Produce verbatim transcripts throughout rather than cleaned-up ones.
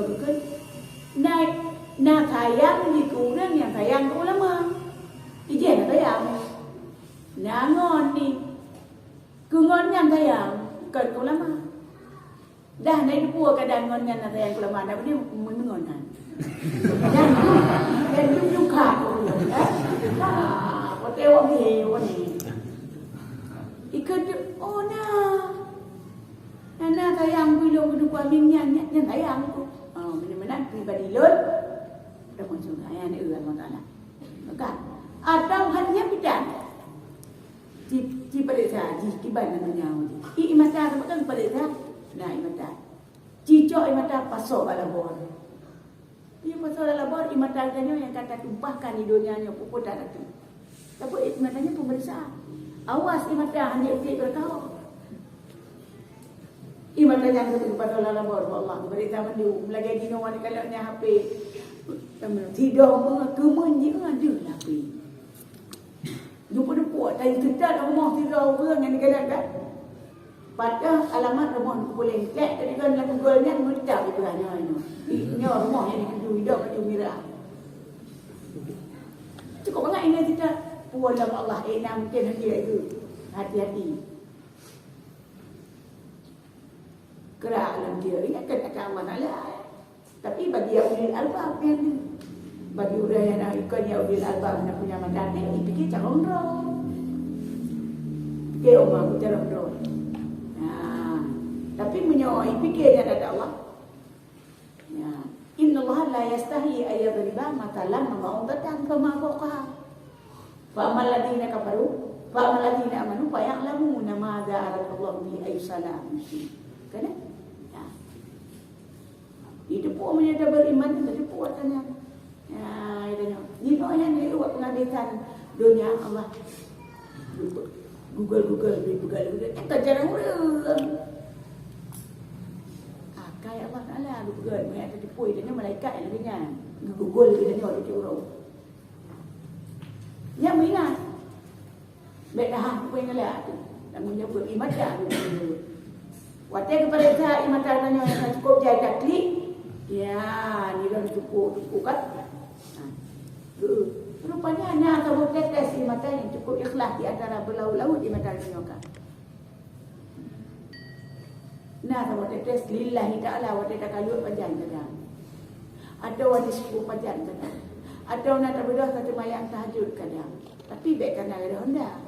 Bukon na, na sayang jih keu ureueng nyang sayang keu ulama. Ijeh na sayang. Na ngon ni. Keu ngon nyan sayang, bukon keu ulama. Dah na ipeue keuadaan ngon nyan na sayang keu ulama, dah beudeuh meungon nyan. Dan, dan jum-jum ka keu ureueng, eh. Nah, watèe wong he, wong he. Ikeu tu, oh, na. Na, na sayang keu ulôn keu teungku Amin nyan, nyan, nyan sayang keu. Oh, meunan-meunan pribadi lôn. Dah masuk ayat ni, Allah Taala. Maka, atau hanya bidang. Ci, ci pareksa, jih kiban na donya jih. Ie mata saboh kan pareksa. Na ie mata. Ci cok ie mata pasoe bak labor. Ie pasoe bak labor, ie mata geutanyoe nyang ka tatumpahkan di donya nyoe peuputat até. Tapi ie mata nyoe peumeuriksa. Awas ie mata hana tiep beureukaho. Ie mata nyang ka tatumpahkan bak labor, ya Allah, pemerintah mandum lagèe jinoe wan kalon nyang H P. Sidong keumeung jih deuh lah H P. Geupeuduek, dan teutat rumoh sidroe ureueng nyang dikalon that. Padahai alamat rumoh Teungku Puléng. Kèk tadi kan lam Google nyan meutab di beurah nyoe nyoe. Nyoe rumoh nyang dituju idong baju mirah. Cukup bangai ingat teutat. Pulang Allah, eh, na mungkin hati lagèe. Hati-hati. Keurak lam dia. Ingat kan kata Allah Taala. Tapi bagi ya ulil albab nyan, bagi ureueng nyang na ikon ya ulil albab, nyang punya mata até, ipike carông droe. Pike Allah ku carông droe. Nah, tapi meunyoe ipike nyan ada Allah. Ya. Innallaha la yastahi ayyadriba mathalan ma ba'udatan fama fawqaha. Fa ammal ladzina kafaru, fa ammal ladzina amanu fa ya'lamuna madza aradallahu bihi ayyusala. Kan? Ya. Itu pun meunyoe dah beriman, itu pun watèe nyan. Ya, itu nyan. Nyoe nyan ni buat penghabisan dunia Allah. Google, Google, Google, Google. Kan jarang ureueng. Akai Allah Taala Google, meunyoe ada tepui, dia malaikat yang dia google, dia tengok dia ureueng. Nyan meuingat. Bèk tahan peue nyang lheueh tu. Tanggong jaweueb ie mata tu. Watèe geupareksa ie mata tanyoe nyang ka cukôp jai taklik, ya, nilon cukôp, cukôp kan? Ha. Rupanya na saboh tetes ie mata nyang cukôp ikhlas di antara beulaôt-laôt ie mata tanyoe kan. Na saboh tetes lillahi ta'ala watèe takalon pajan kadang. Atawa di siku pajan kadang. Atawa na tabeudôh taseumayang tahajud kadang. Tapi bèk kana gadôh honda.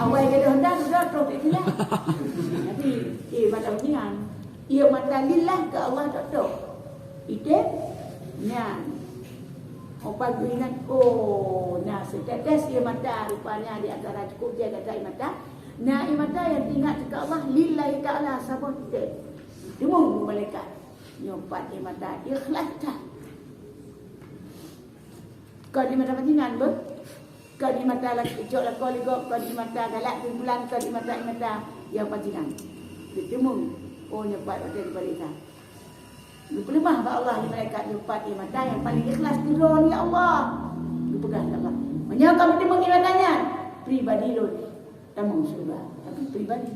Awai gadôh honda, sudah troh pih silap. Tapi, eh, mata nyan. Ie mata lillah keu Allah tok-tok. Item nyan. Opat geuingat, oh, na seutetes ie mata rupanya di antara cukôp jai gata ie mata. Na ie mata nyang teuingat keu Allah lillahi ta'ala saboh teuh. Deungon malaikat. Nyoe pat ie mata ikhlas that. Kon ie mata pancingan beuh. Kon ie mata lak-, icok lakoe lé gob, kon ie mata galak simpulan, kon ie mata, ie mata nyang pancingan. Geuteumeung, oh, nyoe pat watèe geupareksa. Geupeuleumah bak Allah lé malaikat nyoe pat ie mata nyang paleng ikhlas keu Droe, ya Allah. Geupeugah lé Allah, "Meunyoe kamoe teumeung ie mata nyan, pribadi lôn tamong syeuruga, tapi pribadi."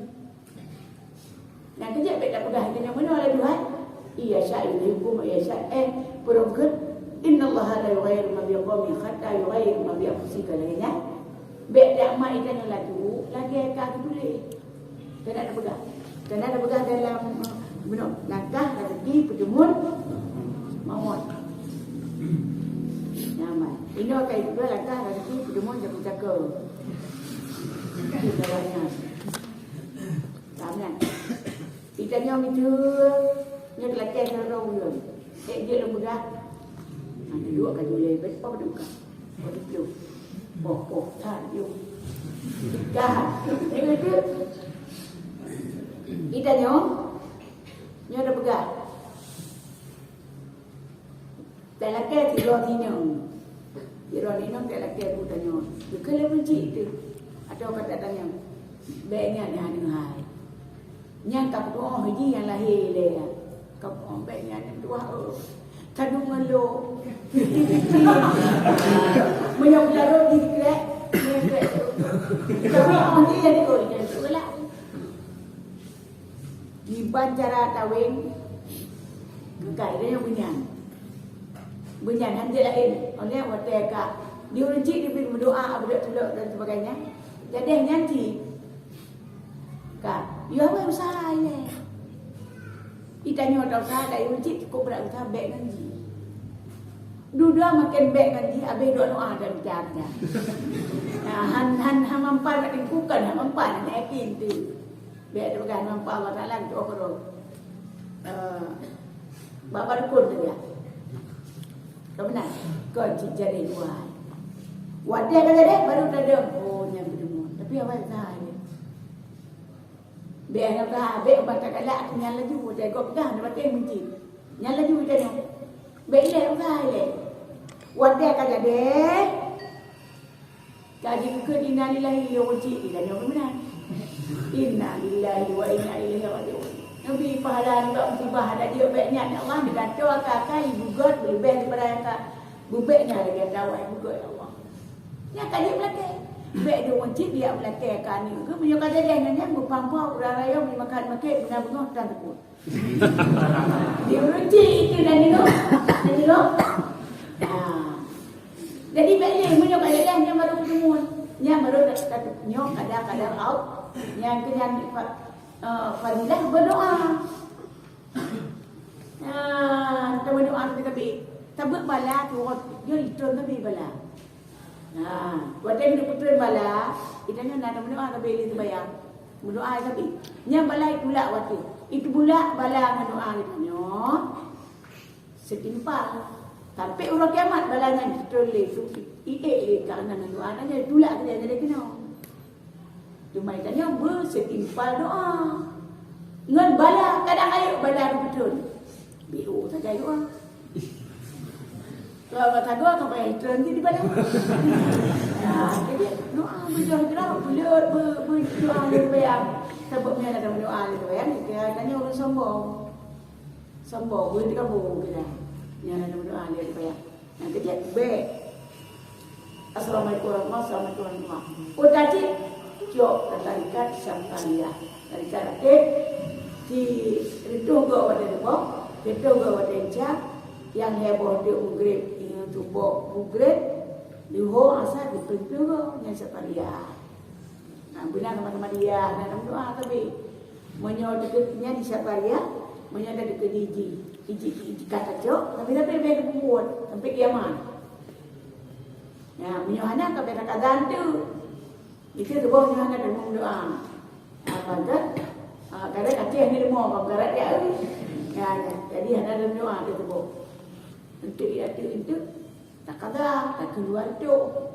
Nyang keujeuet bèk tapeugah, "Geutanyoe meunoe lé Tuhan." Iya sya, iya hukum, iya sya, eh, peureukeut, "Innallaha la yughayyiru ma biqaumin hatta yughayyiru ma bi anfusihim," lagèe nyan. Bèk dak ma geutanyoe laju, lagèe ka geutuléh. Keunan tapeugah. Keunan tapeugah dalam, eh, bunoe, langkah raseuki peuteumon mawöt. Nyaman. Inoe ka geupeugah langkah raseuki peuteumon cako-cako. Itu jawabannya. Paham kan? Geutanyoe meuteue nyoe teulakèe sidroe ureueng. Ék jeuet lôn peugah. Hana duek ka jolè, beusoe duka. Beusoe duka. Boh-boh that yôh. Ka. Nyoe keuh. Geutanyoe nyoe tapeugah. Talakèe sidroe inong. Sidroe inong talakèe bu tanyoe. Geukheun lé meucik teuh. Atawa ka tatanyong, "Bèk nyan aneuk hai. Nyan ka peutuoh jih nyang lahé lé nyan. Ka peutuoh bèk nyan aneuk tuha, oh. Ka dum ngon lôn." Meunyoe peularot jih krèk, krèk. Ka peutuoh jih nyan, oh, nyan tu lah. Kiban cara taweng, Bukai, dia yang bunyan. Bunyan, han jeuet laén. Oleh watèe ka di ureueng chik dibri meudoa, abdôk tulok dan sebagainya. Jadi nyan cit. Ka, yue awai usaha ilèe. Itanyoe ata usaha, ata ureueng chik cukup brat usaha bèk ngon jih. Dudoe maken bèk ngon jih, abéh doa-doa dan mita-mita. Nah, han, han, han mampan nak lingkukan, han mampan, han yakin tu. Bèk teupeugah mampan Allah Taala tu okoro. Eh, bak balkon tu ya. Ka meunan, kon cit jadi dua. Watèe ka jadi, baru tadong, oh, nyan beutôi. Tapi awai usaha ilèe. Bèk hana usaha, bèk ubat ka galak, nyan laju, watèe gob peugah, na batèe meucit. Nyan laju tanyoe. Bèk ilèe usaha ilèe. Watèe ka jadi, ka jikheun innalillahi, yo cit, di tanyoe meunan. Innalillahi wa inna ilaihi raji'un. Nabi pahala nibak musibah ada jeuet bèk nyan, ya Allah, digantoe akai-akai, bugöt, leubeh daripada nyang ka bubèk nyan lagèe tawai bugöt, ya Allah. Nyan ka jeuet meulakèe. Bèk di ureueng chik dia meulakèe ka aneuk geuh, meunyoe ka jadi nyan, nyan beupampa ureueng rayeuk, meumakan makèe, beuna beungoh tan teupot. Di ureueng chik itu dan nyoe, dan nyoe. Ah. Jadi bèk lé, meunyoe ka jadi nyan baru peuteumeun. Nyan baru tat-, tat-, nyoe kadang-kadang au, nyan keu nyan fa-, eh, fadilah berdoa. Nah, tameudoa sabe-sabe. Tabeuet bala tu, yo itron sabe bala. Nah, watèe meudoa itron bala, itanyoe na tameudoa sabe lé seumayang. Meudoa sabe. Nyan bala itulak watèe. Itulak bala ngon doa geutanyoe. Setimpal. Sampai uroe kiamat bala nyan itron lé su, i-, i-, lé karena ngon doa nyan itulak sabe jadi keunoe. Cuma tanyoe beusetimpal doa. Ngon bala, kadang ayeuek bala beutôi. B O sagai doa. Kalau kata doa, kan payah hitam nanti di bala. Ya, jadi doa beujroh-jroh, buleut, be-, be-, doa lé bayang. Sabab nyan ada doa lé bayang, kita tanya orang sombong. Sombong, boleh dikabur kita. Nyan ada doa lé bayang. Nyang keujeuet, bèk. Assalamualaikum warahmatullahi wabarakatuh. Assalamualaikum warahmatullahi wabarakatuh. Oh, tadi, cok, tarekat Syatariah. Tarekat Ratib, si reutôh goe watèe teuboh, reutôh goe watèe isya, nyang lhèe boh teuk Maghrib, ingat tu boh Maghrib, Zuhur, Asar, reutôh goe, nyan Syatariah. Ha, beuna sama-sama dia, na, na meudoa, tapi meunyoe dikeue nyan di Syatariah, meunyoe na dikeue di ji, di ji, di ji ka tacok, tapi, tapi bèk teupeubeuet sampai kiamat. Ya, meunyoe hana ka bèk takazan tu. Itu tuboh nyoe hana teumeung doa. Apa tu? Ah, kadang Aceh ni leumo, kalau karat ya. Ya, ya. Jadi hana teumeung doa tu tuboh. Untuk ya tu, untuk Takaza, takheun dua reutôh.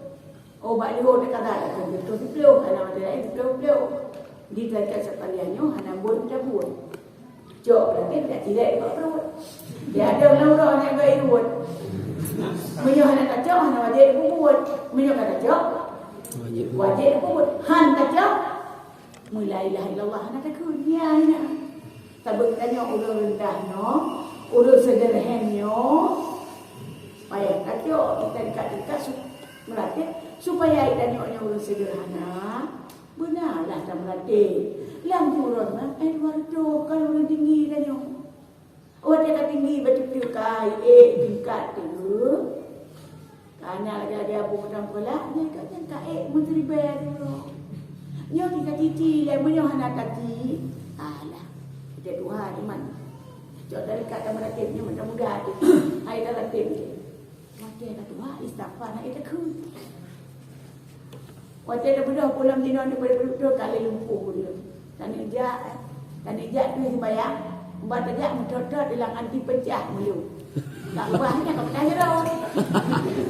Oh, bak leuhô takaza, takheun reutôh siplôh, hana watèe laén siplôh-plôh. Di tarekat Syatariah nyoe hana buet meutabue. Cok, berarti tidak tirek bak pruet. Di adong lam uroe nyang geuiruet. Meunyoe hana tacok, hana wajéb tapeubuet. Meunyoe ka tacok, wajéb tapeubuet. Han tacok, Meula ilaha illallah hana takheun, nyan na. Sabab tanyoe ureueng reundah nyoe, ureueng seudeurhen nyoe, payah tacok, kita dekat-dekat su-, meuratéb, supaya tanyoe nyoe ureueng seudeurhana, beuna lah tameuratéb. Lam uroe nyan, eh, dua reutôh, kalau ureueng tinggi tanyoe. Watèe ka tinggi bacut-bacut ka ék tingkat tu, ka na lagèe-lagèe Abu Mudang Peulah, nyan ka, nyan ka ék meusiribèe tu. Nyoe kita cici lé, meunyoe hana kaci, alah, kita tuha iman. Cok dari kat tameuratéb nyoe mantong muda tu. Hai tameuratéb tu. Watèe ka tuha, istighfar na ék takheun. Watèe teubeudôh pulang dinoe daripada beudôh ka lhèe lumpuh ulôn. Taneuk jak, eh. Taneuk jak tueng sumbayang. Ubat tajak meutot-tot ilang anti peucah meulôn. Tak ubah nyan ka peucah jaroe.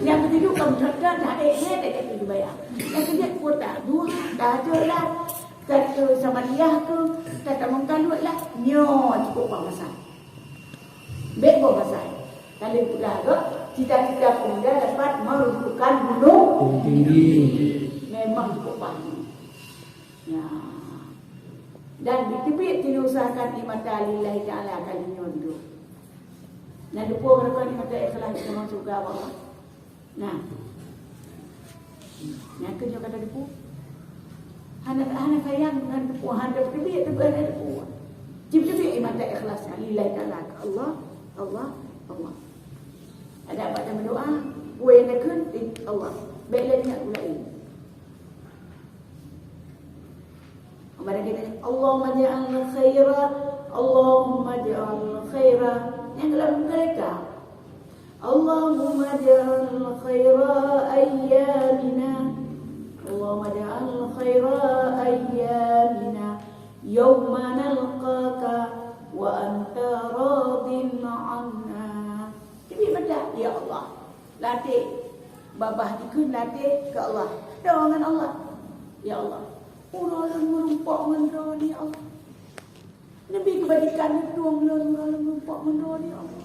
Nyang keutujoh ka meutot-tot, dah ék lé tajak tueng sumbayang. Nyang keujeuet kuota dua, tahajud lah. Satu samadiah tu, tatamong kaluet lah. Nyoe cukup bak masa. Bèk boh masa. Kali peugah tu, cita-cita pemuda dapat meruntuhkan gunung tinggi. Memang cukup paham. Ya. Dan diteubiet tilu usahakan di mata lillahi ta'ala kali nyoe tu. Dan lupa berapa di mata ikhlas kita masuk ke Allah. Nah. Nyang keu nyoe ka tateupeue. Hana, hana sayang ngon teupeue, hana teubiet teupeue, hana teupeue. Cit teubiet mata ikhlas lillahi ta'ala keu Allah. Allah, Allah. Adak bak meudoa, peue nyang takheun, eh, Allah. Bék lé nyan laén. Amat lagée nyan, Allahumma ja'al khaira, Allahumma ja'al khaira. Nyang dalam mereka. Allahumma ja'al khaira ayyamina. Allahumma ja'al khaira ayyamina yauma nalqaka wa anta radin 'anna. Jadi, meudah, ya Allah. Lateh. Babah jikheun lateh keu Allah. Doa ngon Allah. Ya Allah, uroe lôn meurumpok ngon Droeneuh, ya Allah. Neubi keubajikan neutueng lôn uroe lôn meurumpok ngon Droeneuh, ya Allah.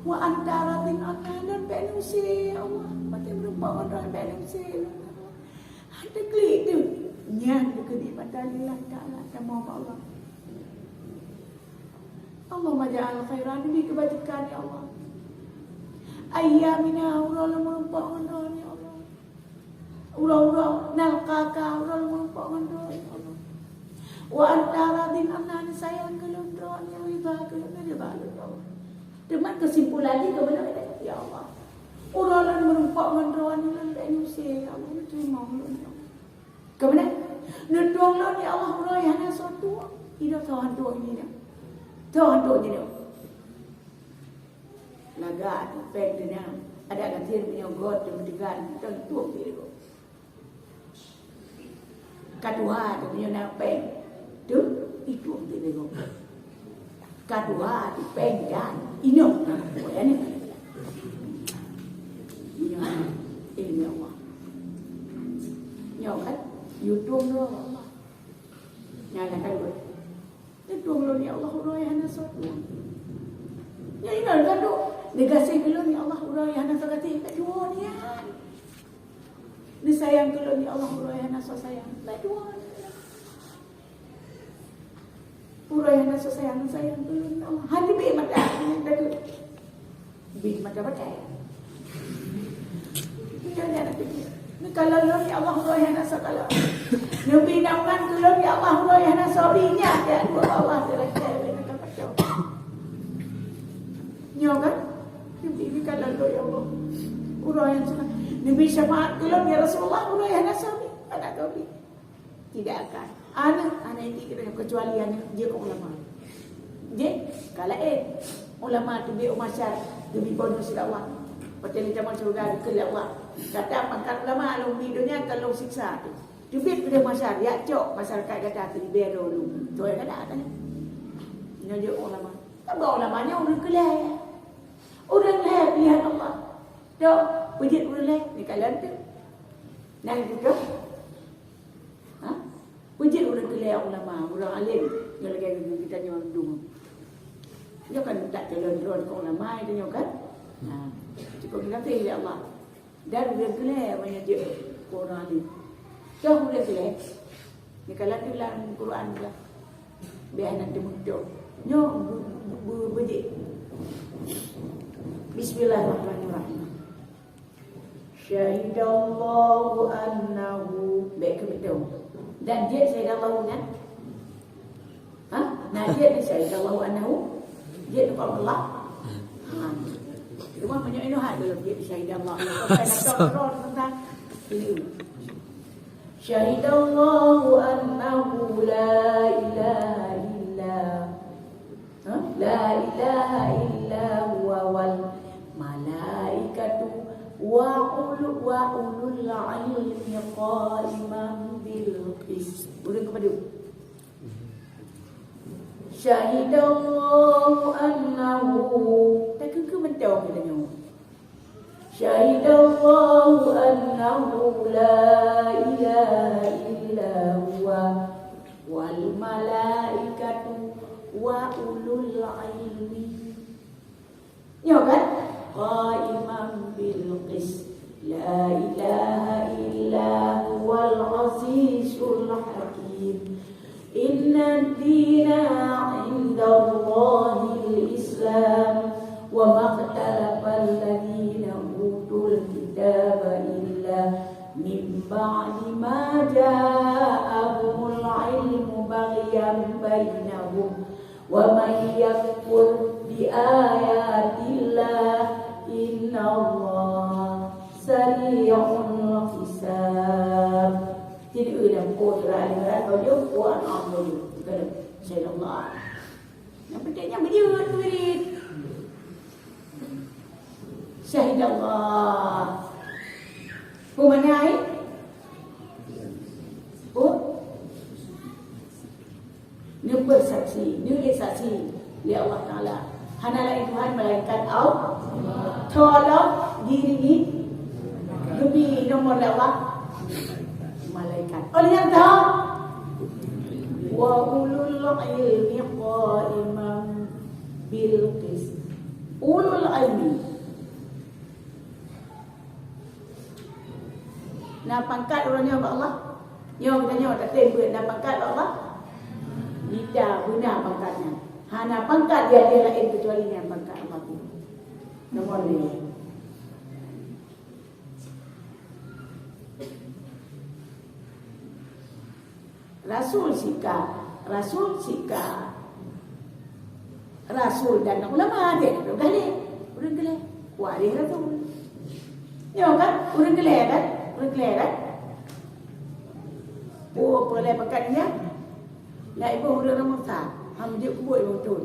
Wa anta radin 'anna, lôn bék neuuse, ya Allah. Watée meurumpok ngon Droeneuh bék neuuse lôn, ya Allah. Hana klik tu. Nyan keuneuk mata lillah taala, tamong bak Allah. Allahumma ja'al khairan, neubi keubajikan, ya Allah. Ayyamina, uroe lôn meurumpok ngon Droeneuh, ya Allah. Uroe-uroe nalqaka, uroe lôn meurumpok ngon Droeneuh, ya Allah. Wa anta radin 'anna, neusayang keu lôn Droeneuh, rida keu lôn, rida lôn, ya Allah. Teuma keusimpulan jih keubeuna, ya Allah. Uroe lôn meurumpok ngon Droeneuh, lôn bék neuuse, ya Allah, neuteurimong lôn, ya Allah. Keubeuna, neutueng lôn, ya Allah, uroe hana soe tueng. Ido soe hantu ini dah. Soe hantu ini dah. Lagak tu péng tu nyan. Adak gasien meunyoe göt tu meuteugan, tu tueng diri tu. Ka tuha tu meunyoe na péng, tu itueng diri tu. Ka tuha tu péng dan inong. Nyoe, ilmu Allah. Nyoe kan, yutueng Allah. Nyan lah kan. Neutueng lôn, ya Allah, uroe hana soe tueng. Nyan inan kan tu. Neugaséh keu lôn, ya Allah, uroe hana soe gaséh. Bèk dua niat. Neusayang keu lôn, ya Allah, uroe hana soe sayang. Bèk dua niat. Uroe hana soe sayang, neusayang keu lôn, ya Allah. Hana bèk mata, hana bèk mata batai. Neukalon lôn, ya Allah, uroe hana soe kalon. Neubi naungan keu lôn, ya Allah, uroe hana soe bri nyan, ya Allah, Allah, teurakèe lé neukalon. Nyoe kan? Neubi neukalon lôn, ya Allah. Uroe hana soe. Neubi syafaat keu lôn, ya Rasulullah, uroe hana soe bri. Hana soe bri. Tidak akan. Aneuk, aneuk inti kita kecuali aneuk jeuet keu ulama. Jeuet, ka laén. Ulama teubiet u masyar, geubi bonus lé Allah. Watèe lé tamong syeuruga geukheun lé Allah. Gata pangkat ulama lôn di donya ka lôn siksa tu. Teubiet keudeh masyar, jak cok masyarakat gata teubiet dulu. Toh ya kada tanya. Nyoe jeuet ulama. Tapi ulama nyoe ureueng keulai. Ureueng lhèe pilihan Allah. Tok, peujeuet ureueng lhèe, neukalon tu. Nang tu. Ha? Peujeuet ureueng keulai ulama, ureueng alim, nyoe lagèe geutanyoe dum. Nyoe kan tak calon droe keu ulama itu nyoe kan? Ha. Cukup geugaséh lé Allah. Dan ureueng keulai meunyoe jeuet keu ureueng alim. Toh ureueng keulai. Neukalon tu lam Quran lah. Biar hana teumuntong. Nyoe bu-, bu-, bu-, beujeuet. Bismillahirrahmanirrahim. Syahidallahu annahu, bèk keu beutôi. Dan jeuet syahidallahu nyan? Ha? Nah, jeuet syahidallahu annahu. Jeuet keu Allah. Ha. Cuma meunyoe inoe hai belum jeuet syahidallahu. Bukan ada terus tentang ini. Syahidallahu annahu la ilaha illa Ha? La ilaha illa huwa wal malaikatu wa ulu-, wa ulul ilmi qaiman bil qist. Ureueng keubadeueng. Syahidallahu annahu. Tak keu-keu mantong kita nyoe. Syahidallahu annahu la ilaha illa huwa wal malaikatu wa ulul ilmi. Nyoe kan? Qaiman bil qist. La ilaha illa huwal azizul hakim. Inna dina indallahil Islam, wa maktalafal ladina utul kitaba illa min ba'di ma ja'ahumul ilmu baghyan bainahum, Wa may yakfur bi ayatillah innallaha sari'ul hisab. Jadi, eh, dah pukul surah Ali Imran, kau jom, wah, nak apa jom? Bukan, saya Allah. Yang penting nyan beujeuet murit. Syahidallah. Peue makna ai? Peue? Neupeusaksi, neuék saksi lé Allah Taala. Hana laén Tuhan melainkan Allah. Tolong diiringi, geubri nomor lé Allah. Malaikat. Oh, nyang ka? Wa ulul ilmi qaiman bil qist. Ulul ilmi. Na pangkat ureueng nyoe bak Allah? Nyoe geutanyoe tatem beuet na pangkat bak Allah? Mita beuna pangkat nyan. Hana pangkat di ateueh laén keucuali nyan pangkat Allah. Nomor lhèe. Rasul sika, rasul sika. Rasul dan ulama dia tu galeh. Ureueng galeh. Waréh rasul. Nyoe kan? Ureueng galeh kan? Ureueng galeh kan? Oh, peulai pakat dia. Lai boh ureueng Ramadan. Ham jeuet kubur lima thôn.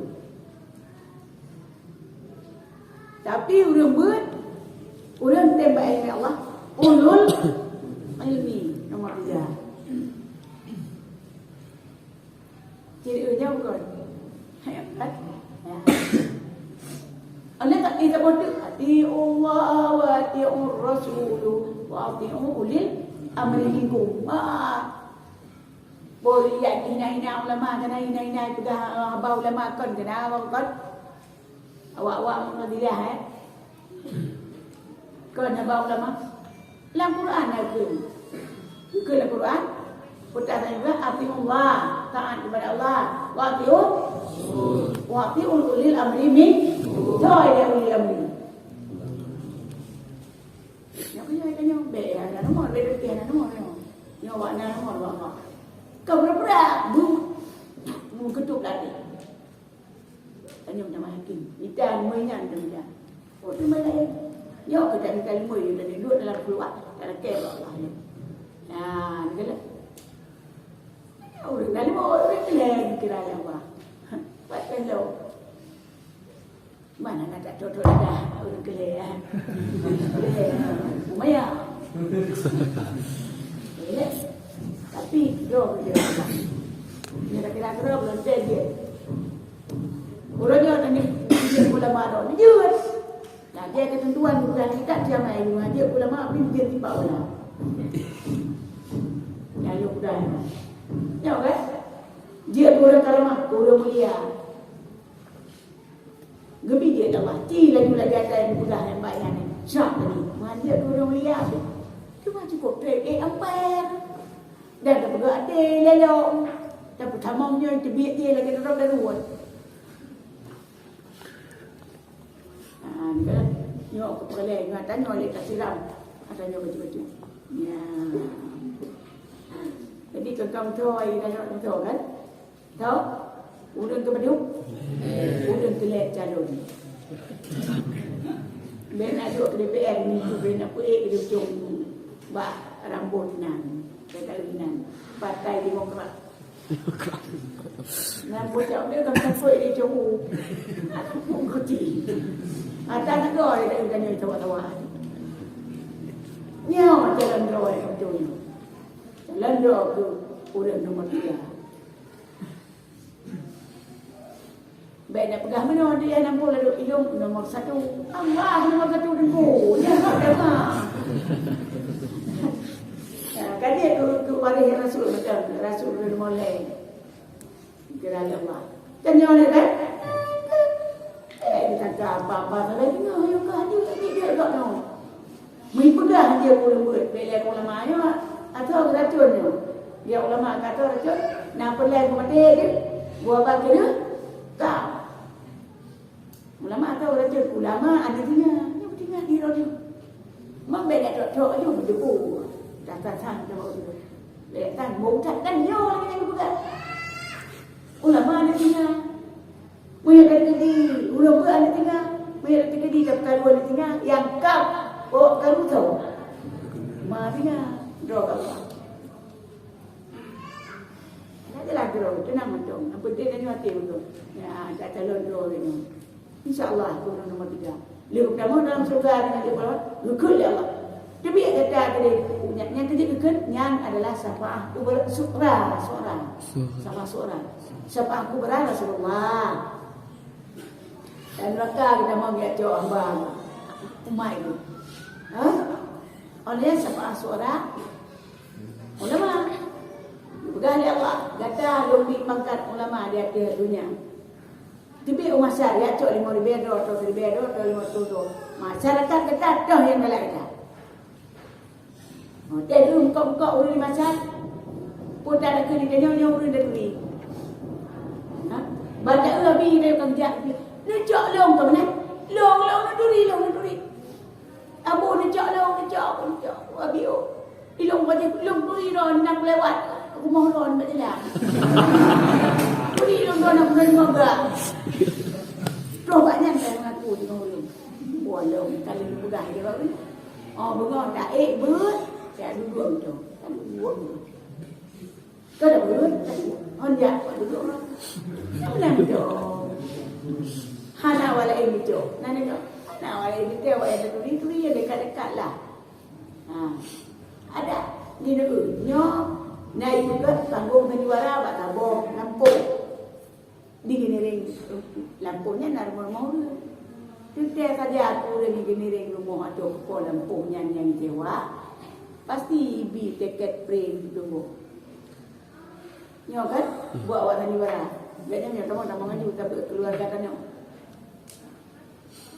Tapi ureueng beuet, ureueng tem bak ilmu Allah, ulul ilmi nomor tiga. Ciri ureueng nyan bukan? Hai, kan? Ya. Oleh tak kita bodoh, "Atiullah wa atiur rasul wa ati'u ulil amri minkum." Ah. Boleh ya hina-hina ulama, kana hina-hina peugah, eh, haba ulama kon, kana haba kon. Awak-awak Mu'tazilah, eh. Kon haba ulama. Lam Quran na kheun. Kheun lam Quran. Peugah saja, "Atiullah", taat kepada Allah. "Wa ati'u, wa ati'u ulil amri min-, ulil amri." Nyoe keuh nyoe, nyoe bèk ya, na nomor, bèk putih na nomor nyoe. Nyoe awak na nomor, awak, awak. Ka pura-pura bu-, bu keutôp latih. Tanyoe tamah yakin. Mita limoi nyan, mita. Oh, teuma laén. Nyoe keuh tak mita limoi, nyoe tadi duek dalam keuluwa, tak lakèe bak Allah nyoe. Nah, ni keuh lah. Ureueng na limoi, ureueng keu lhèe dikira ya Allah. Buat pelok. Mana na tak cocok dah, ureueng keu lhèe, eh. Lumayan. Eh, tapi, droe keu dia. Dia tak kira-kira belum terjadi. Ureueng nyoe tadi, dia ulama dah. Dia jeuet. Nah, dia ketentuan bukan kita dia main. Dia ulama, tapi dia tiba ulama. Lalu udah. Ya, kan? Dia ureueng karamah, ureueng mulia. Geubri jeuet Allah, ci laju lagèe ata nyang geupeugah nyang bak nyan. Siap tadi, meuhan jeuet keu ureueng mulia tu. Cuma cukôp trép ék ampèe. Dan tapeugah até lé lom. Tapeutamong nyoe teubiet jih lagèe droe daruet. Ha, nyoe keupeulèe, nyoe ata nyoe lé tasiram. Ata nyoe bacut-bacut. Ya. Jadi, keu kong toe, ata nyoe beutôi kan? Tau? Ureueng keu padum? Ureueng keu lhèe calon. Bèk na duek keu D P R ni, bèk na peuék keu ujong bak rambôt nan, keu nan. Partai Demokrat. Nan bocah dia kan takut dia jauh. Aku pun kuti. Ada negara dia kan dia tawa-tawa. Nyawa jalan droe macam ni. Jalan droe ke ureueng nomor tiga. Bèk na peugah meunoe, dia nyang boh ladôm ilôn nomor satu. Allah nomor satu teungku. Dia hak agama. Ya, kan dia tu, tu waréh Rasul macam Rasul nomor lain. Kira Allah. Dan nyoe kan? Eh, dia kata apa-apa salah dengar, ya, kan? Dia, dia, dia, dia, dia, Meupeugah jeuet ureueng beuet, bèk lé ulama nyoe, atau racun nyoe. Dia ulama ka atau racun, na peureulèe geumaté jeuet, geuba keu ka. Ulama atau racun, ulama ada tinggal, nyoe tinggal di roh nyoe. Mak bèk dak trok-trok nyoe beudebu. Dah sang-sang nyoe beudebu. Bèk sang bau utat kan nyoe lagèe nyang geupeugah. Ulama ada tinggal. Boleh tinggal yang kap, oh, karu tahu. Ma tinggal, droe kap. Nak jelas droe, tenang mantong. Yang penting tadi hati betul. Ya, tak calon droe ni. Insya Allah, aku nombor tiga. Leuh kamoe dalam syurga dengan dia berapa? Geukheun lé Allah. Teubiet gata keudeh. Nyang, nyang teujeuet geukheun, nyan adalah syafaat kubra, sughra, sughra. Sughra. Syafaat sughra. Syafaat kubra Rasulullah. Dan neraka kita mau ngiak cok hamba umat itu. Ha? Oleh syafaat sughra ulama. Peugah lé Allah, gata lôn bri pangkat ulama di ateueh dunia. Teubiet u masyarakat, jak cok limong ribèe droe, atau siribèe droe, atau limong reutôh droe. Masyarakat gata toh nyang galak gata. Oh, teuh mukok-mukok ureueng di masyarakat. Peue ta lakèe di tanyoe, nyoe ureueng taturi. Ha? Ban ta eu abi, neucok lôn ka meunan. Lôn, lôn neuturi, lôn neuturi. Abu neucok lôn, neucok, neucok. Abi, oh. Ilôn bak lôn turi droe nang lewat rumoh droe bak jalan. Turi lôn droe na bulan lima belas. Troh bak nyan ka ngaku deungon ulôn. Buah lôn ka lôn peugah lé bak ulôn. Oh, beungoh taék beuet, jak dudoe tu. Ka dudoe tu. Ka dah beuet, ka dudoe. Hon jak, ka dudoe. Ka meunan tu. Hana awak laén tu. Nan tu. Hana awak laén tu, awak nyang turi, turi nyang dekat-dekat lah. Ha. Adak di nyoe, nyoe na ipeugöt tanggong sandiwara bak saboh lampôh. Di Giniring lampôh nyan na rumoh-rumoh ureueng. Teuntèe saja aku ureueng di Giniring rumoh atau po lampôh nyan nyang jisewa, pasti ibi tiket pre teuh. Nyoe kan, buat awak sandiwara. Gata nyoe tamong-tamong aju, tapi keluarga tanyoe.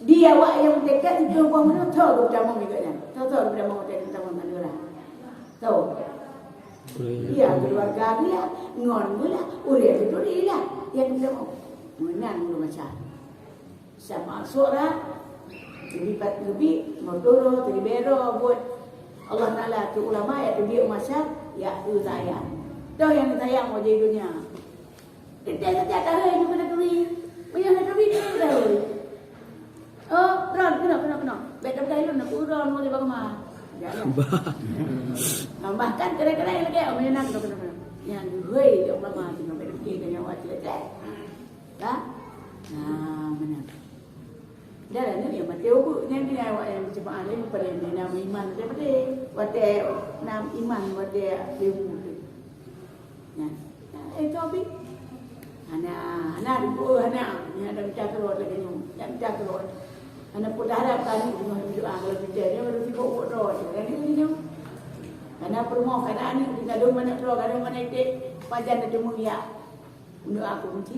Di awak nyang meutekat siplôh boh meunoe, tho geutamong nibak nyan. Tho, tho geutamong watèe geutamong mandum lah. Tho. Iya, keuluwarga geulah, ngon geulah, ureueng geuturi lah nyang geutamong. Meunan ulôn baca. Sama suara, geubi pat geubi, meuturo, teubero buet Allah Taala keu ulama nyang teubiet masa, ya, eu sayang. Toh nyang sayang wajah dunia. Teuntèe saja tahôi nyoe keuneuk turi. Meunyoe hana turi, turi tahôi. Oh, droen, keunoe, keunoe, keunoe. Bèk tapeugah lôn, aku droen, boleh bagaimana? Jangan. Bah. Ah, bahkan kadang-kadang yang lagèe, oh, meunyoe na, keunoe, keunoe, keunoe. Nyang hôi, ya Allah, ma, keunoe, bèk tapeugah, keunoe, nyawa cek-cek. Dah? Nah, mana? Dah lah, ni yang mati ubuk, nyan ni awak yang berjemaah lain, pada yang na iman, pada, pada. Watèe na iman, watèe ilmu tu. Nah, eh, tu abi. Hana, hana ribu, hana. Ni ada minta keluar lagi nyoe. Nak minta keluar. Hana pun dah harap kali dengan doa kalau kita ni baru sibuk buat doa je. Kan ni nyoe. Hana perumoh, hana aneuk, tinggal dua mana keluar, ada mana itik, pajan dah cuma ya. Untuk aku kunci.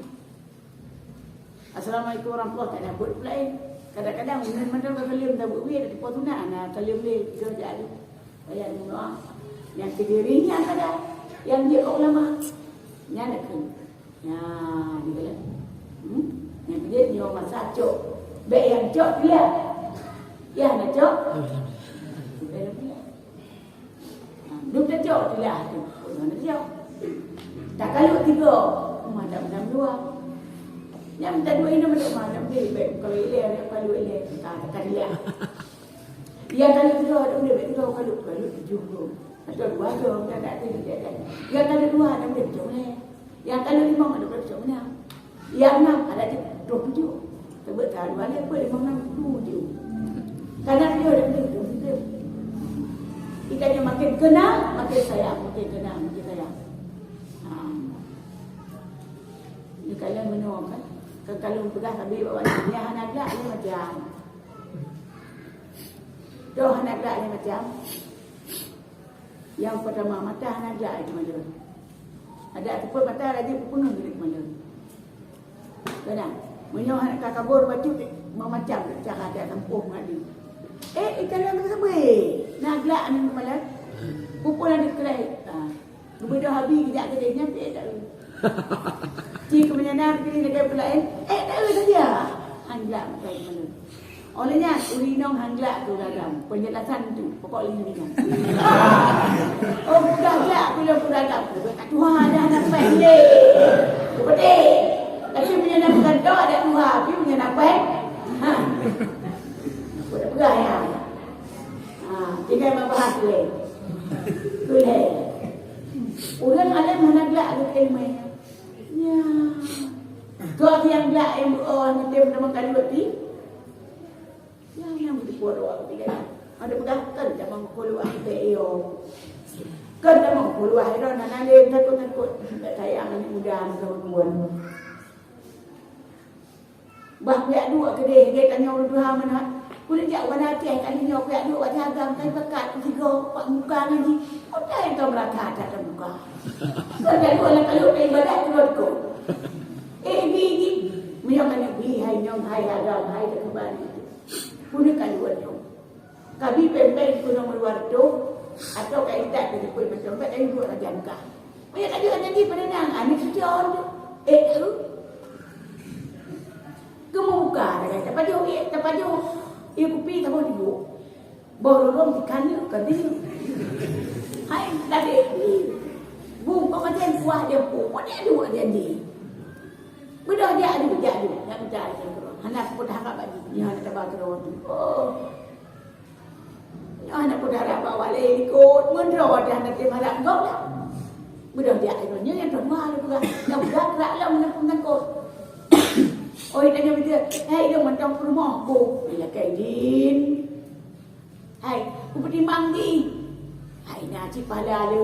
Assalamualaikum warahmatullahi, tak ada buat pula, eh. Kadang-kadang ulôn mandum ka saleuem, tabeuet wie, dak teupeu sunat, na saleuem lé, tiga jari. Payah meudoa. Nyang keudiri nyan ada, nyang jeuet keu ulama. Nyan dak keu. Nya, di dalam. Hmm? Nyang keudiri nyoe masa cok. Bèk nyang cok pilihan. Ya, na cok. Bèk na pilihan. Dum tacok tilah tu. Dum tacok. Takalon tiga. Rumah tak menang dua. Yang minta dua ini menurut mana boleh baik kalau ilé ada kalau ilé kita tekan dia. Yang kalau tiga ada boleh baik tiga kalau kalau tujuh tu. Atau dua tu kita tak ada dia kan. Yang kalau dua ada boleh tujuh boleh. Yang kalau lima ada boleh tujuh boleh. Yang enam ada di dua puluh tujuh. Sebut tahu dua lé pun lima enam tujuh. Karena dia ada di dua puluh tujuh. Kita yang makin kenal, makin sayang, makin kenal, makin sayang. Ha. Ni kalau menua kan, kalau peugah kami bawa dia hana gelak dia macam. Doh hana gelak dia macam. Yang pertama, mata hana jak itu malu. Ada ataupun mata lagi penuh jadi malu. Kadang, meunyoe hana ka kabur bacut, memacam cara dia tempuh mengadu. Eh, ikan yang tersebut. Nak gelak ni malam. Pukul ada kelai. Ah. Gubernur Habib kejak ke dia, nyampe tak lu. Cik kemenyanan kini dekat pelayan. Eh, tak lu saja. Hana gelak makai malam. Oleh nyan, ureueng inong hana glak keu ureueng agam. Penjelasan tu, pokok lheueh nyan. Oh, mudah glak keu ureueng agam. Ka tuha dah hana péng lé. Beutôi. Tapi meunyoe na bukan tu ada tuha, tapi meunyoe na péng. Ha. Dua siang jak nyang beuo meutem teuma ka luwat pi. Nyang nyang beuteupeue doa keutika nyan. Ada peugah kan jamong kuluah teh iyo. Kan jamong kuluah iro nan alem takut-takut. Tak sayang aneuk muda meukeue-keue. Bah piak duek keudeh, lagèe tanyoe ureueng tuha meunan. Keuneuk jak u Banda Aceh, kali nyoe piak duek bak Cagam, kai pakat, sigoe, bak muka ngaji. Utai ka meurata that lam muka. Ka lheueh lam kayok ibadat keudroe-keudroe. Eh, bi, bi. Meunyoe ka neubi, hai nyong, hai agam, hai teukeubali. Keuneuk ka luwat nyoe. Kabi péng-péng keunoe meuluwa reutôh, atawa ka intat keu jipeuet macam, bèk ka iduek rajan kah. Meunyoe ka jeuet nyan jih, padahai nyan aneuk cucoe tu. Eh, tu. Geumuka dah, tapajoh, eh, tapajoh. Eh, kupi saboh tiboh. Boh lorong dikaneuk ka deungoe. Hai, tadi. Bungkôh macam kuah dia pun, dia dua jadi. Beudôh jak aju, jak aju. Nyang mencari nyang keudroe. Hana peue harap bak jih. Nyoe hana taba keudroe. Oh. Nyoe hana peue harap bak walé likot. Meudroe dah nanti malam gob dah. Beudôh jak aju. Nyoe nyang tuan mah lôn peugah. Nyang peugah gerak lom nyang pun tangkot. Oh, tanyoe beutôi. Hai, dia mantong peurumoh. Boh. Lakèe idin. Hai, kupeutimang jih. Hai, na cit pahala lé.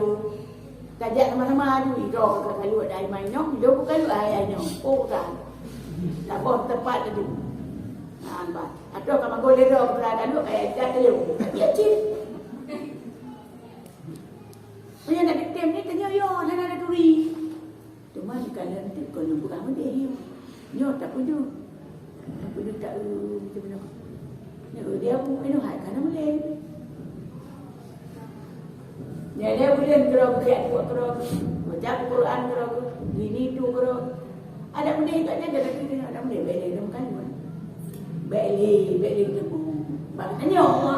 Tajak sama-sama aju, idroe ka kaluek dari mainong, idroe ka kaluek ayah nyoe. Oh, kan. Saboh teumpat laju. Nah, bah. Atau ka magol lé droe, ka kaluek, kaya ikat lé. Ya, cit. Meunyoe na diktem ni, tanyoe yo, hana na turi. Teuma dikalon teuk kon lôn peugah meudeh nyoe. Nyoe tapeujeuet. Tapeujeuet ta-, eu, macam mana? Nyoe, dia pun keunoe hai ka na mulai. Nyoe dia buleuen keudroe, geujak buet keudroe, baca Quran keudroe, ini itu keudroe. Adak meudeh kat nyan, adak meudeh, adak meudeh, bèk lé lôn kalon. Bèk lé, bèk lé teupeue. Bak tanyoe.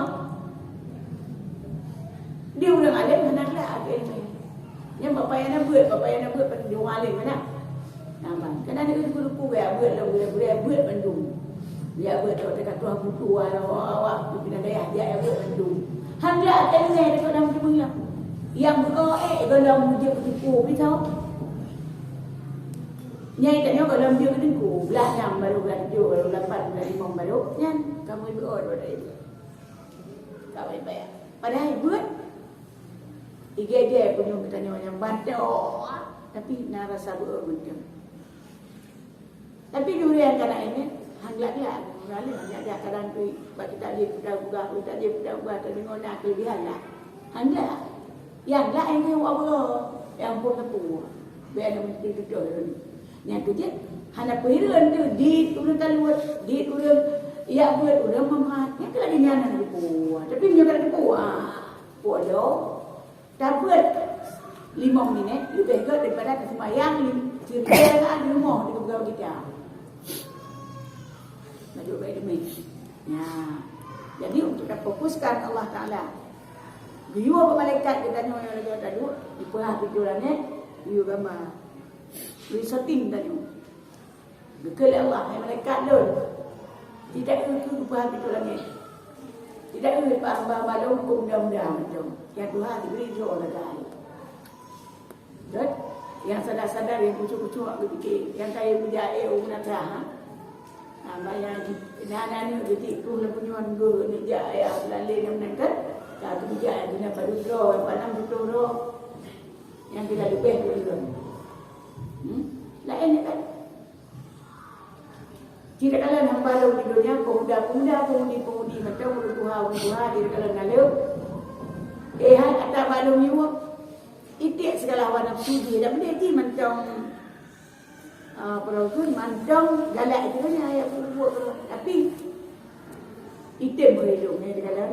Di ureueng além hana glak ilmu. Nyan bak payah na beuet, bak payah na beuet, pada di ureueng além mana? Nah, ban. Keunan nyoe geuruku gaya beuet lom, gaya beuet, beuet bandum. Gaya beuet lom, teuka tuha buku, walau awak, pimpinan dayah, dia ya beuet bandum. Han glak ilmu, dia keu dalam tubuh nyan. Nyang beuko, eh, golom mujur keu tuku, pisau. Nyai tanyoe golom jeuet keu teungku, blah nam baru, blah tujoh baru, lapan, blah limong baru. Nyan, kamoe beuko dua dari. Kamoe bayar. Padahai beuet, ijai-jai punyueng geutanyoe nyang bantoe, tapi na rasa beuet mantong. Tapi di ureueng kana ini, han glak-glak, ureueng além han glak-glak, kadang tu bak kitab jih peugah-peugah, kitab jih peugah-peugah, tapi ngon na keulebihan lah. Han glak. Nyang glak nyang keu Allah, nyang pun teupeue. Bèk na meusti tutoh lôn. Nyang tu jeuet, hana peuhireuen tu, dit ureueng kaluet, dit ureueng yak beuet, ureueng meumat. Nyang keu lagèe nyan hana teupeue. Tapi meunyoe ka teupeue, ah, peue lom. Tabeuet limong minèt leubeh gèt daripada taseumayang lim-, siribèe rakaat di rumoh di keubeugawan kita. Bacut bak ileumèe. Ya. Jadi, untuk tafokuskan Allah Taala, geuyue bak malaikat geutanyoe nyang lagèe taduek, dipeuhah pintoe langèt, geuyue gamba. Geuyue shooting tanyoe. Geukheun lé Allah, "Hai malaikat lôn, tidak eu keu geupeugah pintoe langèt. Tidak eu bak hamba-hamba lôn keu muda-muda mantong, nyang tuha jibri droe lagèe hai." Dot, nyang sadar-sadar, nyang kucok-kucok geupike, nyang kayém meujak ék u meunasah, ha? Hamba nyang na aneuk geutik ploh lam punyueng geuh neuk jak ya, bulan lé nyang meunan kan? Ka geujak guna padub droe, padub nam putôh droe. Nyang tidak leubeh pun droe. Hmm? Laén kan? Ci takalon hamba lôn di donya, pemuda-pemuda, pemudi-pemudi, mantong ureueng tuha, ureueng tuha, ci takalon naleueng. Eh, hai ata bak lôn nyoe, iték sigala hawa nafsu jih, dak meudeh jih mantong, ah, peue kheun, mantong galak itu kan, ayat buet-buet tu. Tapi, item meuhidong, eh, takalon.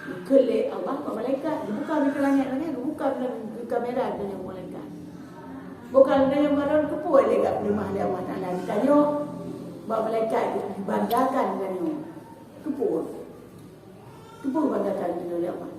Geukheun lé Allah bak malaikat, geubuka pintoe langèt, langèt, geubuka pintoe kamera geutanyoe bak malaikat. Bukan geutanyoe baron keupeue lé gak peuleumah lé Allah Taala geutanyoe, bak malaikat geubanggakan geutanyoe. Keupeue? Keupeue geubanggakan geutanyoe lé Allah?